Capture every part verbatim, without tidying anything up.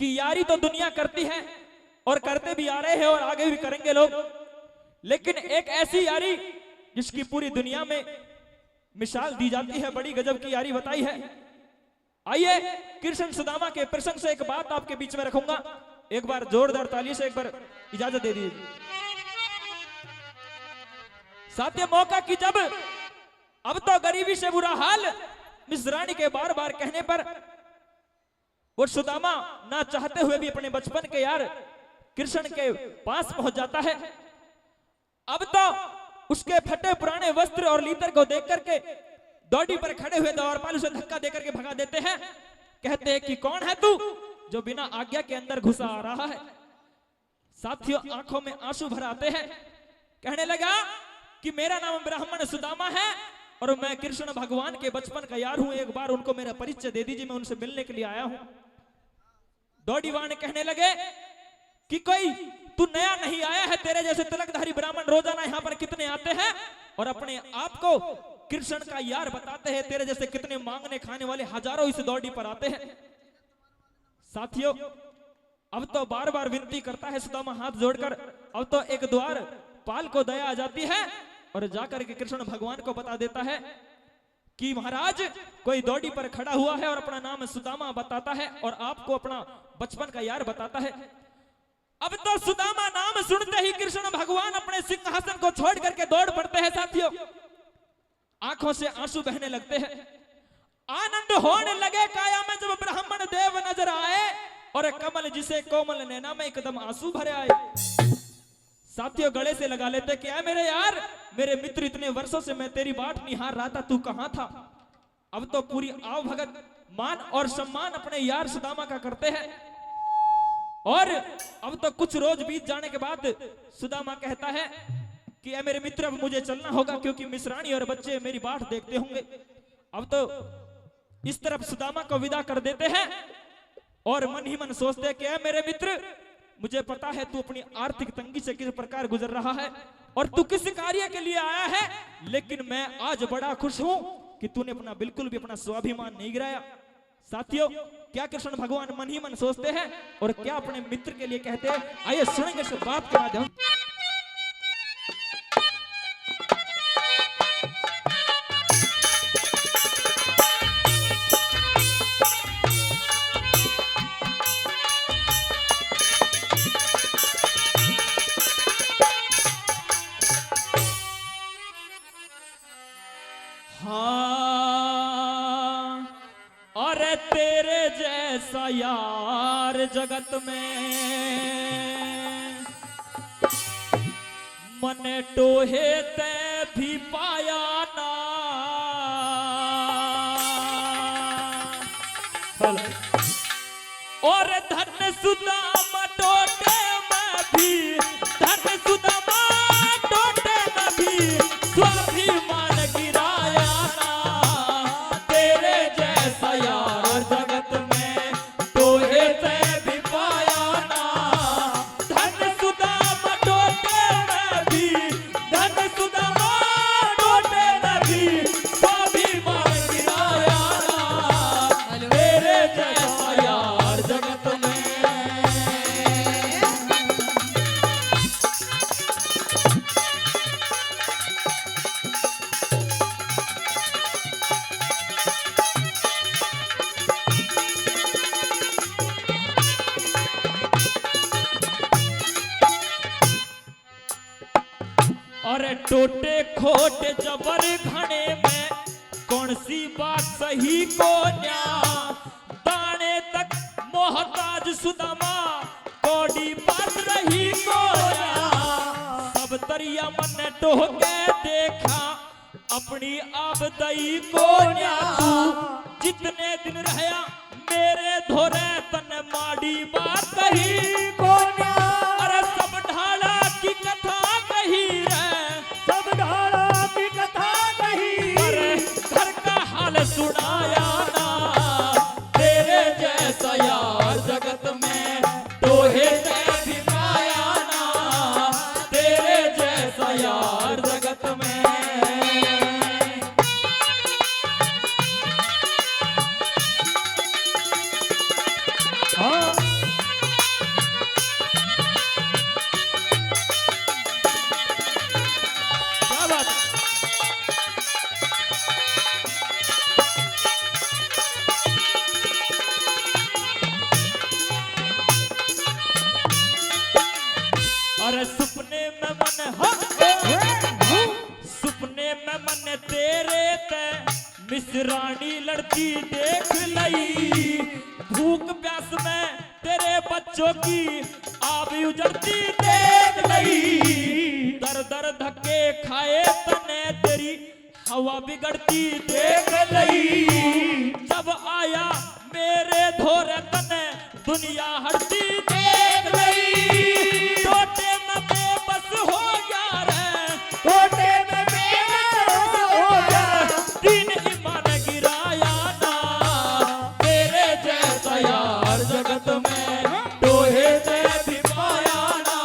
कि यारी तो दुनिया करती है और करते भी आ रहे हैं और आगे भी करेंगे लोग, लेकिन एक ऐसी यारी जिसकी पूरी दुनिया में मिसाल दी जाती है, बड़ी गजब की यारी बताई है। आइए, कृष्ण सुदामा के प्रसंग से एक बात आपके बीच में रखूंगा, एक बार जोरदार ताली से एक बार इजाजत दे दीजिए। साथी, मौका की जब अब तो गरीबी से बुरा हाल, मिस रानी के बार बार कहने पर वो सुदामा ना चाहते हुए भी अपने बचपन के यार कृष्ण के पास पहुंच जाता है। अब तो उसके फटे पुराने वस्त्र और लीतर को देख करके डौडी पर खड़े हुए द्वारपाल उसे धक्का देकर के भगा देते हैं। कहते हैं कि कौन है तू जो बिना आज्ञा के अंदर घुसा आ रहा है? साथियों, आंखों में आंसू भर आते हैं। कहने लगा कि मेरा नाम ब्राह्मण सुदामा है और मैं कृष्ण भगवान के बचपन का यार हूं, एक बार उनको मेरा परिचय दे दीजिए, मैं उनसे मिलने के लिए आया हूं। डौडीवान कहने लगे कि कोई तू नया नहीं आया है, तेरे जैसे तिलकधारी ब्राह्मण रोजाना यहाँ पर कितने आते हैं और अपने आप को कृष्ण का यार बताते हैं, तेरे जैसे कितने मांगने खाने वाले हजारों इस डौडी पर आते हैं। साथियों, अब तो बार बार विनती करता है सुदामा हाथ जोड़कर, अब तो एक द्वार पाल को दया आ जाती है और जाकर के कृष्ण भगवान को बता देता है कि महाराज, कोई डौडी पर खड़ा हुआ है और अपना नाम सुदामा बताता है और आपको अपना बचपन का यार बताता है। अब तो सुदामा नाम सुनते ही कृष्ण भगवान अपने सिंहासन को छोड़ करके दौड़ पड़ते हैं। साथियों, आंखों से आंसू बहने लगते हैं। आनंद होने लगे काया में जब ब्राह्मण देव नजर आए और कमल जिसे कोमल नैना में एकदम आंसू भरे आए। साथियों, गले से लगा लेते, क्या मेरे यार, मेरे मित्र, इतने वर्षों से मैं तेरी बाट निहार रहा था, तू कहाँ था? अब तो पूरी आवभगत मान और सम्मान अपने यार सुदामा का करते हैं। और अब तो कुछ रोज बीत जाने के बाद सुदामा कहता है कि ऐ मेरे मित्र, अब मुझे चलना होगा, क्योंकि मिस रानी और बच्चे मेरी बाट देखते होंगे। अब तो इस तरफ सुदामा को विदा कर देते हैं और मन ही मन सोचते हैं कि ऐ मेरे मित्र, मुझे पता है तू अपनी आर्थिक तंगी से किस प्रकार गुजर रहा है और तू किस कार्य के लिए आया है, लेकिन मैं आज बड़ा खुश हूं कि तूने अपना, बिल्कुल भी अपना स्वाभिमान नहीं गिराया। साथियों, क्या कृष्ण भगवान मन ही मन सोचते हैं और क्या अपने मित्र के लिए कहते हैं? आइए, सुनेंगे इस बात के माध्यम। हाँ, अरे तेरे जैसा यार जगत में मन्ने टोहे ते भी पाया ना। और धन सुदामा टोटे में भी, धन सुदामा टोटे में भी स्वाभिमान गिराया ना। तेरे जैसा यार जगत में टोहे ते भी पाया ना। धन सुदामा टोटे में भी, धन सुदामा टोटे में भी स्वाभिमान गिराया ना। तेरे जैसा यार जगत में। अरे टोटे खोट जबर घणे में कौन सी बात सही कोन्या। दाने तक मोहताज सुदामा, कौड़ी बात रही कोन्या। सब तरिया मन्ने टोह के देखा, अपनी आबदई कोन्या तू। जितने दिन रहया मेरे धोरे, तन्ने माड़ी बात कही कोन्या। अरे सब ढाला की कथा कही रे, सब ढाला की कथा कही। अरे घर का हाल सुनाया ना। तेरे जैसा यार जगत में टोहे ते भी पाया ना। तेरे जैसा यार जगत में। हाँ। सुपने में मन, हाँ, सुपने में मन तेरे ते मिसरानी लड़ती देख लई। भूख प्यास में तेरे बच्चों की आबी उजड़ती देख लई। दर दर धक्के खाए तने तेरी हवा बिगड़ती देख लई। जब आया मेरे धोरे तने दुनिया हटती देख लई। टोटे में बेबस हो गया रे, टोटे में बेबस हो गया। दीन ईमान गिराया ना, तेरे जैसा यार जगत में टोहे ते भी पाया ना,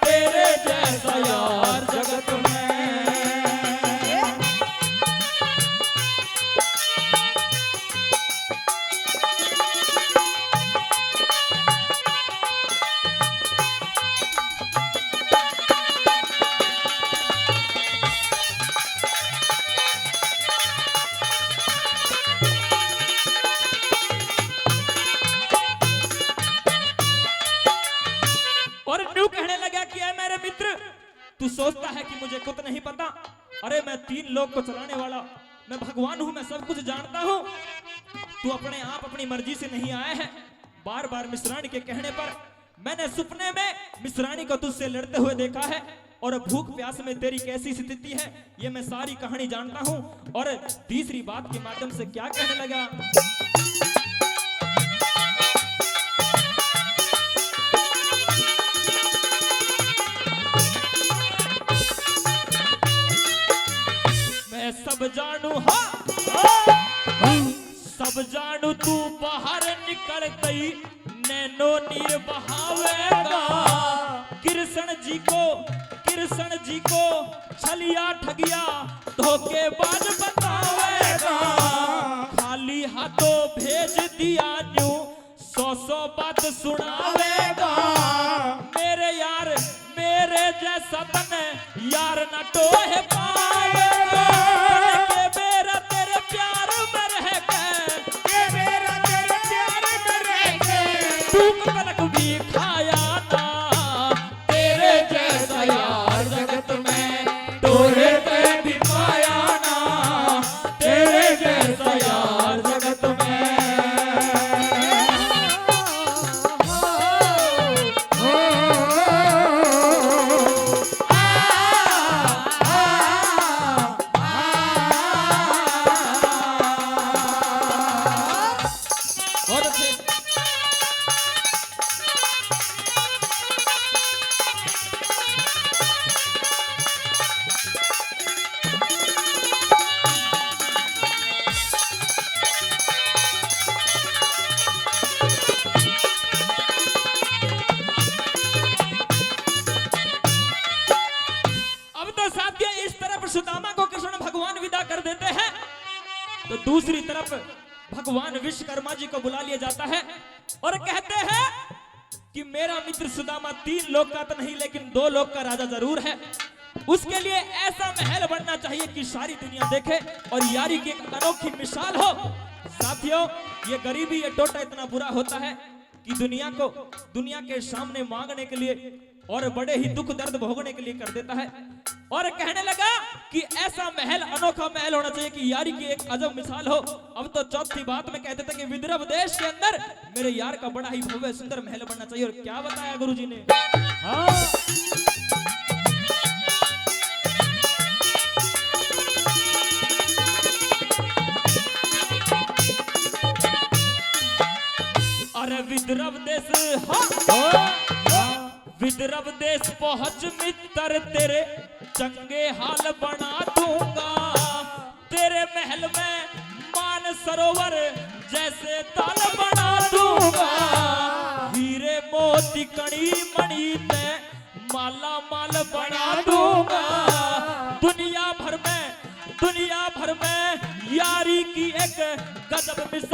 तेरे जैसा यार जगत में। और न्यू कहने लगा कि ऐ मेरे मित्र, तू सोचता है कि मुझे कुछ नहीं पता। अरे, मैं तीन लोक को चलाने वाला, मैं भगवान हूँ, मैं सब कुछ जानता हूँ। तू अपने आप अपनी मर्जी से नहीं आया है। बार बार मिसरानी के कहने पर मैंने सुपने में मिसरानी को तुझसे लड़ते हुए देखा है और भूख प्यास में तेरी कैसी स्थिति है, ये मैं सारी कहानी जानता हूँ। और तीसरी बात के माध्यम से क्या कहने लगा? मैं सब जानू, हाँ, हाँ, सब जानू तू बाहर निकलते ही नैनो नीर बहावेगा। कृष्ण जी को, कृष्ण जी को छलिया ठगिया धोखेबाज बतावेगा। खाली हाथों भेज दिया न्यू सौ सौ बात सुनावेगा। मेरे यार, मेरे जैसा तने यार ना टोहे पावेगा। के बेरा तेरे प्यार में रह के, के बेरा तेरे प्यार में रह के, तू कलक भी खाया ना। तेरे जैसा यार जगत में टोहे ते भी पाया ना। तेरे जैसा यार जगत में। बहुत अच्छे। अब तो साथियों, इस तरफ सुदामा को कृष्ण भगवान विदा कर देते हैं, तो दूसरी तरफ भगवान विश्वकर्मा जी को बुला लिया जाता है और कहते हैं कि मेरा मित्र सुदामा तीन लोक का तो नहीं, लेकिन दो लोक का राजा जरूर है। उसके लिए ऐसा महल बनना चाहिए कि सारी दुनिया देखे और यारी की एक अनोखी मिसाल हो। साथियों, ये गरीबी, ये टोटा इतना बुरा होता है कि दुनिया को, दुनिया के सामने मांगने के लिए और बड़े ही दुख दर्द भोगने के लिए कर देता है। और कहने लगा कि ऐसा महल, अनोखा महल होना चाहिए कि यारी की एक अजब मिसाल हो। अब तो चौथी बात में कह देते कि विदर्भ देश के अंदर मेरे यार का बड़ा ही भव्य सुंदर महल बनना चाहिए। और क्या बताया गुरुजी ने? हाँ। अरे विदर्भ देश, हाँ। हाँ। विदर्भ देश पहुंच मित्र, तेरे चंगे हाल बना दूंगा। तेरे महल में मान सरोवर जैसे ताल बना दूंगा। हीरे मोती कणी मणि ते माला माल बना दूंगा। दुनिया भर में, दुनिया भर में यारी की एक गजब मिसाल